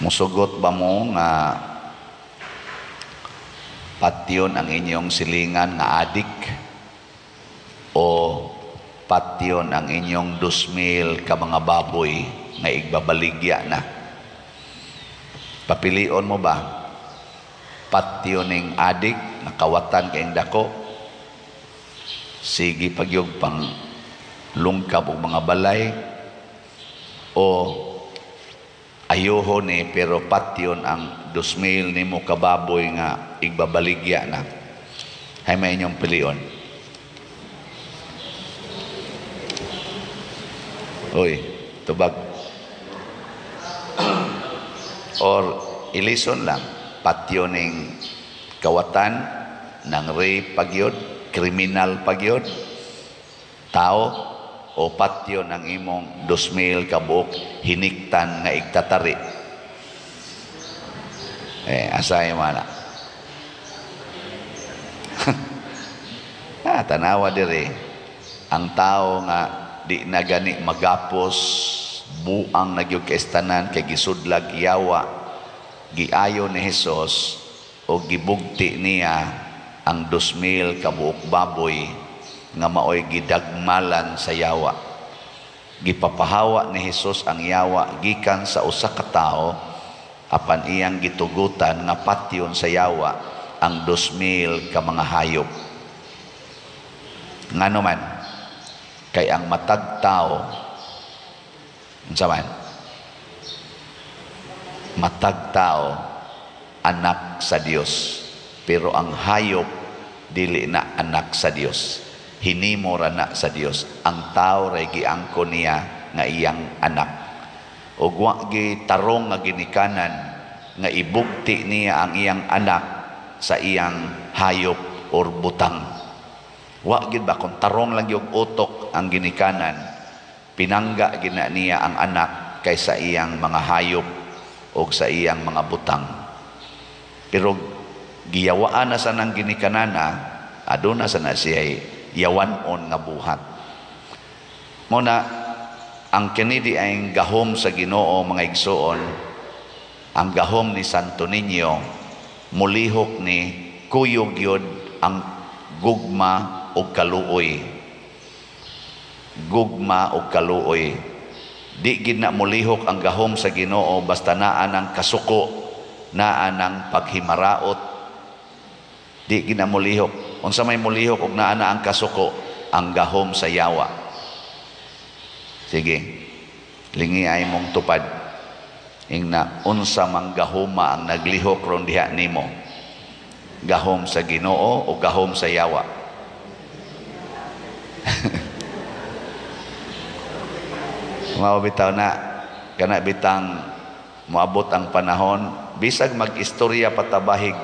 Musugot ba mo nga patyon ang inyong silingan nga adik o patyon ang inyong 2,000 ka mga baboy nga igbabaligya na? Papilion mo ba? Patyon ning adik nakawatan kayong dako, sige pagyog pang lungkab og mga balay, o ayuho ni pero patyon ang 2,000 nimo kababoy nga igbabaligya na? Hay may inyong pilion. Uy, tubag. Or ilison lang, patyon ning kawatan ng rape pagyod, kriminal pagyod, tao, o patyon ang imong 2,000 kabuok hiniktan nga igtatari. Eh, asay man na. Tanawa dire ang tao nga di na gani magapos, buang nagyog kaestanan kay gisudlag yawa, giayo ni Hesus o gibugti niya ang 2,000 kabuok baboy nga maoy gidagmalan sa yawa. Gipapahawa ni Hesus ang yawa gikan sa usa ka tawo apan iyang gitugutan nga patyon sa yawa ang 2,000 ka mga hayop. Ngano man kay ang matag tawo, unsa man? Matag tao anak sa Dios, pero ang hayop dili na anak sa Dios. Hinimo ra na sa Dios. Ang tao ray giangko niya nga iyang anak. Ug wa gi tarong nga ginikanan nga ibugti niya ang iyang anak sa iyang hayop or butang. Wa gid ba kung tarong lang yung utok ang ginikanan, pinangga gina niya ang anak kaysa iyang mga hayop o sa iyang mga butang. Pero giyawaan na sa nang ginikanana, aduna sa na siya yawanon nga buhat. Muna, ang kinidi ay gahom sa Ginoo, mga igsoon, ang gahom ni Santo Niño, mulihok ni kuyog yun ang gugma o kaluoy. Gugma o kaluoy. Di gid na mulihok ang gahom sa Ginoo basta naa ng kasuko, naa ng paghimaraot. Di gid na mulihok. Unsa may mulihok og naa na ang kasuko? Ang gahom sa yawa. Sige, lingi ay mong tupad. Ingna unsa mang gahoma ang naglihok ron diha nimo? Gahom sa Ginoo o gahom sa yawa? Mao bitaw na kana bitang moabot ang panahon bisag mag-istorya patabahig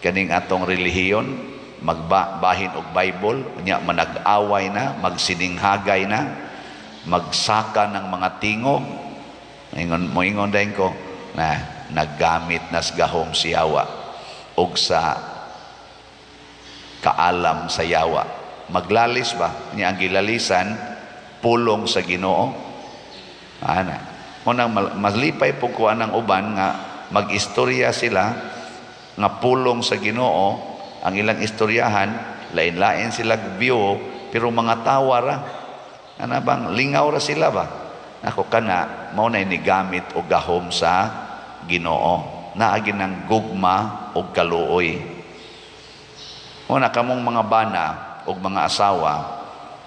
kaning atong relihiyon, magbahin og Bible, unya manag-away na, magsininghagay na, magsaka ng mga tingog. Ingon moingon dayon ko na naggamit nas gahom si yawa og sa kaalam sa yawa. Maglalis ba niya ang gilalisan pulong sa Ginoo? Ana. Munang malipay po ko anang uban nga mag-istorya sila nga pulong sa Ginoo ang ilang istoryahan, lain-lain sila view pero mga tawa ra. Ana bang lingaw ra sila ba? Nako kana mao na inigamit og gahom sa Ginoo. Naagi ng gugma og kaluoy. Una kamong mga bana og mga asawa,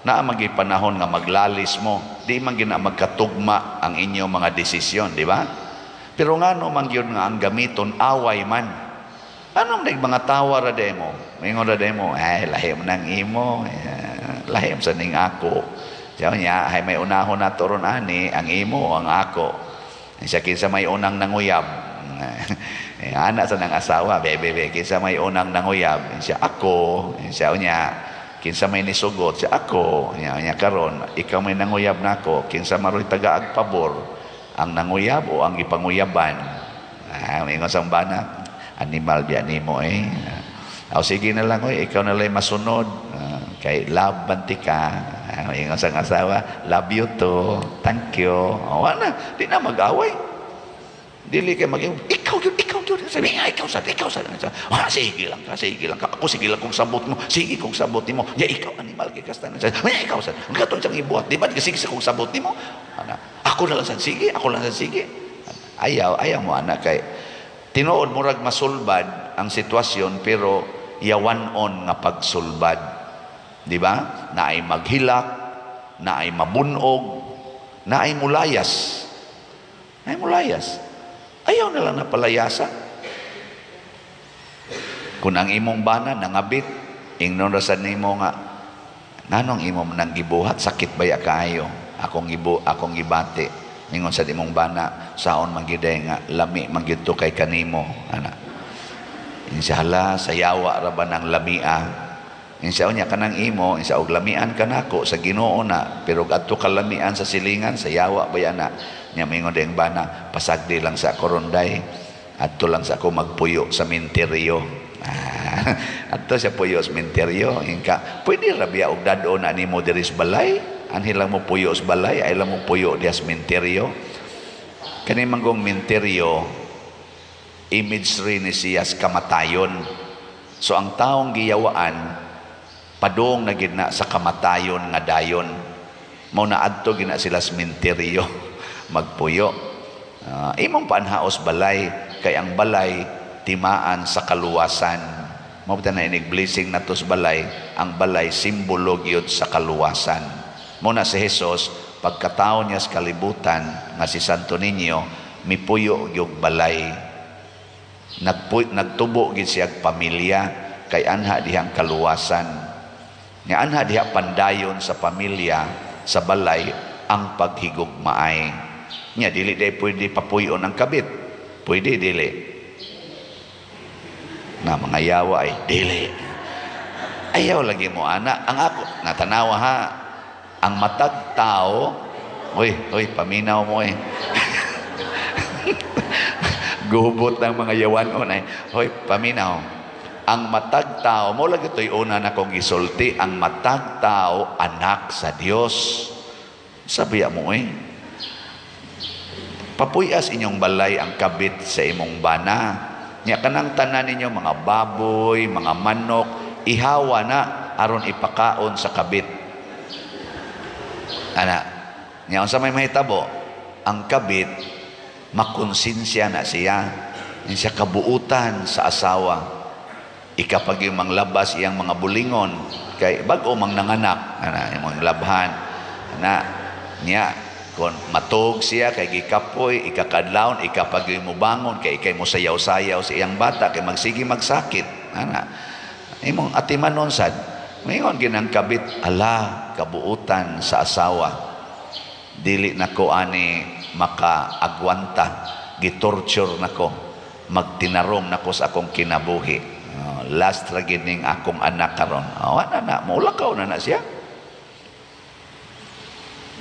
naa magi panahon nga maglalis mo, di man gina magkatugma ang inyong mga desisyon, di ba? Pero ngano man gyud nga ang gamiton away man. Anong nag mga tawa ra demo? Maingon ra demo, ay lahim nang imo, lahim sa ning ako. Siya niya, ay may unahon na ron ani, ang imo o ang ako. Siya kinsa may unang nanguyab. Anak sa nang asawa, bebe, be, kinsa may unang nanguyab. Siya ako, siya niya, kinsa may nisugot, siya ako. Niya, niya karon, ikaw may nanguyab nako, kinsa maroy tagaag pabor, ang nanguyab o ang ipanguyaban. Ah, ingon sa bana, animal biya nimo eh. O sige na lang, oy, ikaw na lang masunod. Kay love banti ka. Ingon sa asawa, love you too, thank you. O, wala, di na mag-away. Dili kay maging ikaw yun, ikaw yun. Sabi nga, ikaw sad, ikaw sad. Ah, sige lang ka, sige lang ka. Ako sige lang kung sabot mo, sige kung sabot nimo. Ya ikaw animal kay kastan. Sabi, ya ikaw sad. Ang katong siyang ibuhat, di ba? Sige sa kung sabot nimo. Ana, ako na lang sad sige, ako lang sad sige. Ayaw, ayaw mo ana kay tinuod murag masulbad ang sitwasyon pero yawan-on nga pagsulbad. Di ba? Naay maghilak, naay mabunog, naay mulayas. Naay mulayas. Ayaw na lang na palayasa. Kung ang imong bana nangabit, ingnon ra sad nimo nga nganong imo nang gibuhat, sakit baya kaayo akong ibu akong gibati. Ingon sa imong bana, saon man gyud nga lami man gyud to kay kanimo ana. Inshallah sa yawa ra ba nang lamia. Insa unya kanang imo, insa og lamian kanako sa Ginoo na, pero adto ka lamian sa silingan sa yawa ba na. Nya mingon ding bana, pasagdi lang sa koronday, adto lang sa ako magpuyo sa minteryo. Adto siya puyo sa minteryo, ingka pwede ra biya og dad-on na nimo diri sa balay, anhi lang mo puyo sa balay, ay lang mo puyo diha sa minteryo. Kani manggong minteryo, imagery ni siya sa kamatayon. So ang taong giyawaan padung na gid na sa kamatayon nga dayon. Mao na adto gina sila sa minteryo magpuyo. Imong panhaos balay kay ang balay timaan sa kaluwasan. Mao na inig blessing nato sa balay, ang balay simbolo gyud sa kaluwasan. Mao na si Jesus pagkatao niya sa kalibutan nga si Santo Niño mipuyo gyud balay. Nagtubo gyud siya pamilya kay anha dihang kaluwasan. Nga anha diha pandayon sa pamilya sa balay ang paghigugmaay. Nya dili day pwede papuyon ang kabit. Pwede dili. Na mga yawa ay dili. Ayaw lagi mo ana ang ako natanawa ha ang matag tao. Uy, uy, paminaw mo eh. Gubot ng mga yawan on ay. Hoy, paminaw. Ang matag tao, mo lagi to'y una na kong gisulti, ang matag tao anak sa Dios. Sabi mo eh. Papuyas inyong balay ang kabit sa imong bana. Nya kanang tanan ninyo mga baboy, mga manok, ihawa na aron ipakaon sa kabit. Ana, nya unsa may mahitabo? Ang kabit makonsensya na siya. Siya kabuutan sa asawa. Ikapag yung manglabas iyang mga bulingon kay bag-o mang nanganak, ana imong labhan. Ana, niya kon matog siya kay gikapoy, ikakadlawon, ikapag yung mubangon kay ikay mo sayaw-sayaw sa iyang bata kay magsige magsakit. Ana, imong atimanon sad, mingon ginang kabit, ala kabuutan sa asawa. Dili nako ani makaagwanta, gitorture nako, magtinarom nako sa akong kinabuhi. Last ra gid ning akong anak karon. Oh, ana na, maulakaw na na siya.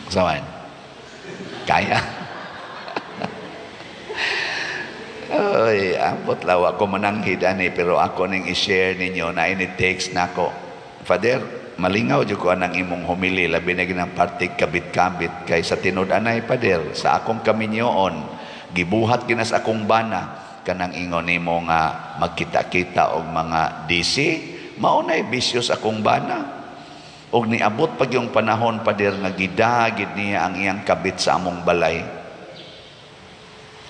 Sawan. Kaya. Oy, ambot lawa ko mananghid ani pero ako ning i-share ninyo na ini text nako. Father, malingaw jud ko anang imong homily labi na ginang parte kabit-kabit kay sa tinud-anay Father sa akong kaminyoon gibuhat ginas akong bana kanang ingon nimo nga magkita-kita og mga DC, mao nay bisyo sa akong bana. Og niabot pag yung panahon Father nga gidagid niya ang iyang kabit sa among balay.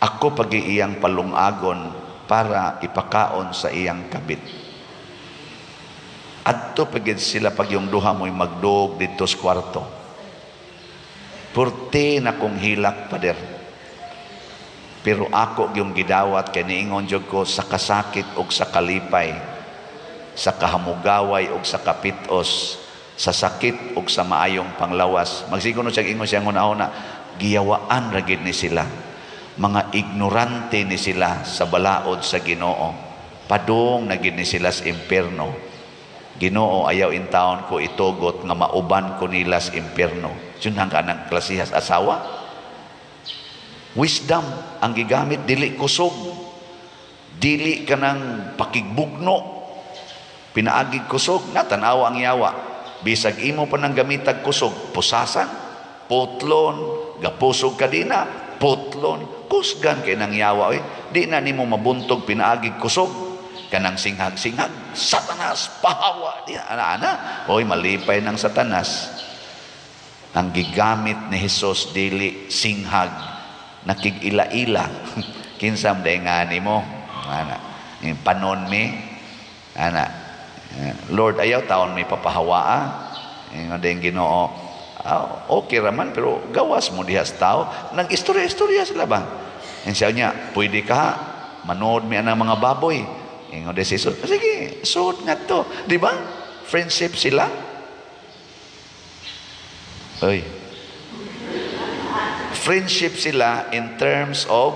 Ako pag iyang palungagon para ipakaon sa iyang kabit. Adto pagid sila pag yung duha mo'y magdog dito sa kwarto. Purte na kong hilak, Father. Pero ako yung gidawat kay niingon jud ko sa kasakit og sa kalipay, sa kahamugaway og sa kapitos, sa sakit og sa maayong panglawas. Magsigo no siya ingon siya una-una, giyawaan ra gid ni sila. Mga ignorante ni sila sa balaod sa Ginoo. Padung na gid ni sila sa impierno. Ginoo, ayaw intawon ko itugot nga mauban ko nila sa impierno. Yun ang kanang klasihas asawa. Wisdom ang gigamit, dili kusog, dili kanang pakigbugno, pinaagig kusog, natanawa ang yawa. Bisag imo pa nang gamitag kusog, pusasan, putlon, gapusog kadina, Putlon, kusgan kay nang yawa oy. Di na nimo mabuntog pinaagig kusog. Kanang singhag-singhag, Satanas, pahawa diha ana-ana. Oy, malipay ng Satanas. Ang gigamit ni Hesus dili singhag, nakig-ila-ila. Kinsa man day nga nimo? Ana. Yung panon mi ana. Lord, ayaw taon may papahawaa. Ingon din Ginoo, okay raman pero gawas mo diha sa tao. Nag-istorya-istorya sila ba? Ang siya niya, pwede ka manood mi anang mga baboy. Ingon din si Jesus, sige, suod nga to. Di ba? Friendship sila. Oy. Friendship sila in terms of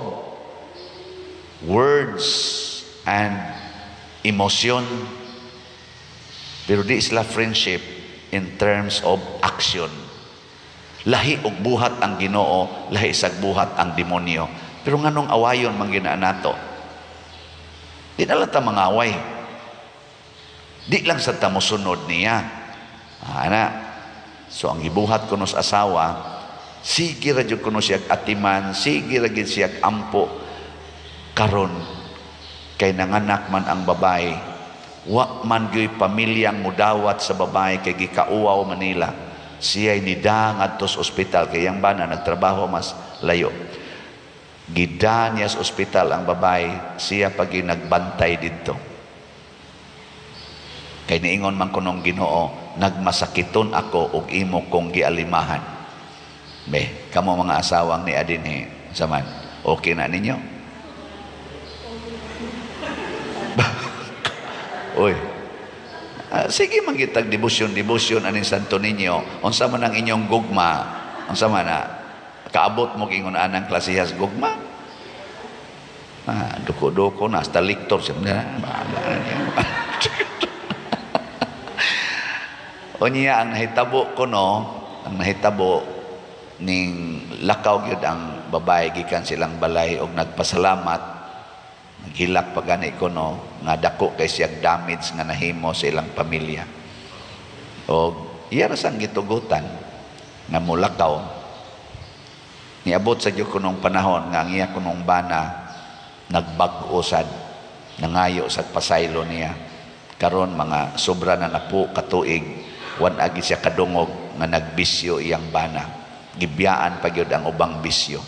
words and emotion. Pero di sila friendship in terms of action. Lahi og buhat ang Ginoo, lahi sag buhat ang demonyo. Pero nganong awayon man ginaa nato? Di na lang ta mangaway. Di lang sa ta mosunod niya. Ana. So ang gibuhat kuno sa asawa, sige ra jud kuno siya atiman, sige ra gid siya ampo karon kay nanganak man ang babae, wa man gyud pamilyang mudawat sa babae kay gikauwaw Manila. Siya nida ngadto sa ospital kay yang bana nagtrabaho mas layo. Gida niya sa ospital ang babae, siya pagi nagbantay didto. Kay niingon man kunong Ginoo, nagmasakiton ako ug imo kong gialimahan. Be, kamo mga asawang ni adinhi, saman, okay na ninyo? Oy. Sige man gitag debosyon-debosyon aning Santo Niño. Unsa man ang inyong gugma? Unsa man na? Kaabot mo ingon anang klasehas gugma? Duko-duko na hasta liktor siya. Unya ang nahitabo kuno, ang nahitabo ning lakaw gyud ang babae gikan silang balay og nagpasalamat, naghilak pa gani kuno nga dako kay siyang damage nga nahimo sa ilang pamilya. Og iya ra sang gitugutan nga mulakaw. Niabot sa gyud kunong panahon nga ang iya kunong bana nagbag-o sad, nangayo sad pasaylo niya. Karon mga sobra na napo katuig, wan agi siya kadungog nga nagbisyo iyang bana. Gibiyaan pa gyud ang ubang bisyo.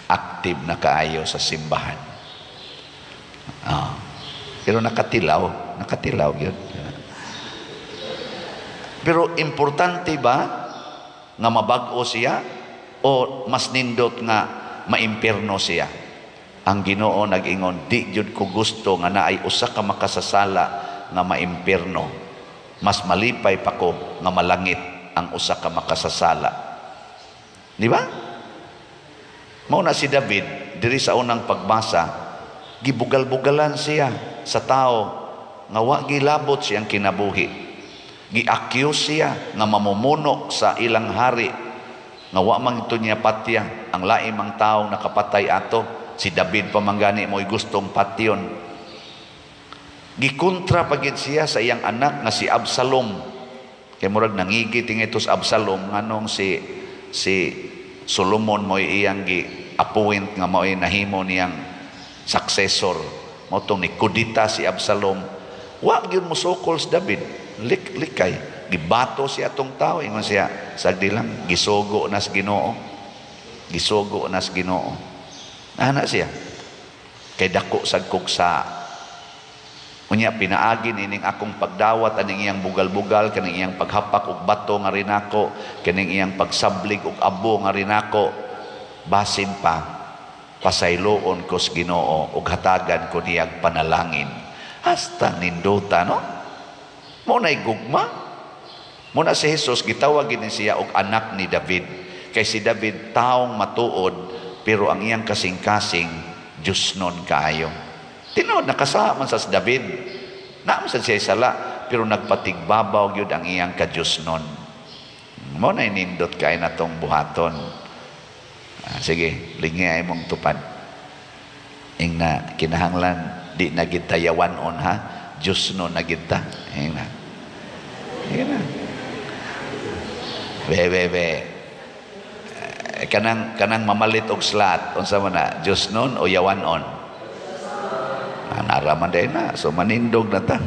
Active na kaayo sa simbahan. Pero nakatilaw, nakatilaw gyud. Pero importante ba nga mabag-o siya o mas nindot nga maimpierno siya? Ang Ginoo nag-ingon, di gyud ko gusto nga naay usa ka makasasala nga maimpierno. Mas malipay pa ko nga malangit ang usa ka makasasala. Di ba? Mao na si David diri sa unang pagbasa, gibugal-bugalan siya sa tao nga wa gilabot siyang kinabuhi. Gi-accuse siya nga mamumuno sa ilang hari nga wa man ito niya patya. Ang laim ang tao nakapatay ato, si David pa man gani mo'y gustong patyon. Gikontra pagid siya sa iyang anak nga si Absalom. Kay murag nangigi tingi sa Absalom nganong si Solomon mo'y iyang gi-appoint nga mo'y nahimo niyang successor. Mao tong ni kudita si Absalom. Wa gyud mosukol si David. Likay gibato siya atong tao, ingon siya sagdi lang gisugo na sa Ginoo. Gisugo na sa Ginoo. Ana siya. Kay dako sad kog sa unya pinaagi nining akong pagdawat aning iyang bugal-bugal, kaning iyang paghapak og bato nga rinako, kaning iyang pagsablig og abo nga rinako, basin pa pasayloon ko sa Ginoo ug hatagan ko niyag panalangin. Hasta nindota, no? Mo na'y gugma. Mo na si Jesus gitawag gid siya og anak ni David. Kay si David taong matuod, pero ang iyang kasing-kasing Diyos nun kaayo. Tinuod nakasama man sa si David. Naam sa siya sala, pero nagpatigbabaw gyud ang iyang ka-Diyos nun. Mo na inindot kay na tong buhaton. Sige, lingi ay mong tupad. Ing na kinahanglan di na gid tayawan-on ha. Diyos nun na gid ta. Ing na. Ing na. Be be be. Eh, kanang mamalit og slot, unsa man na, Diyos nun o yawan-on? Ah, naraman din na. So manindog na ta.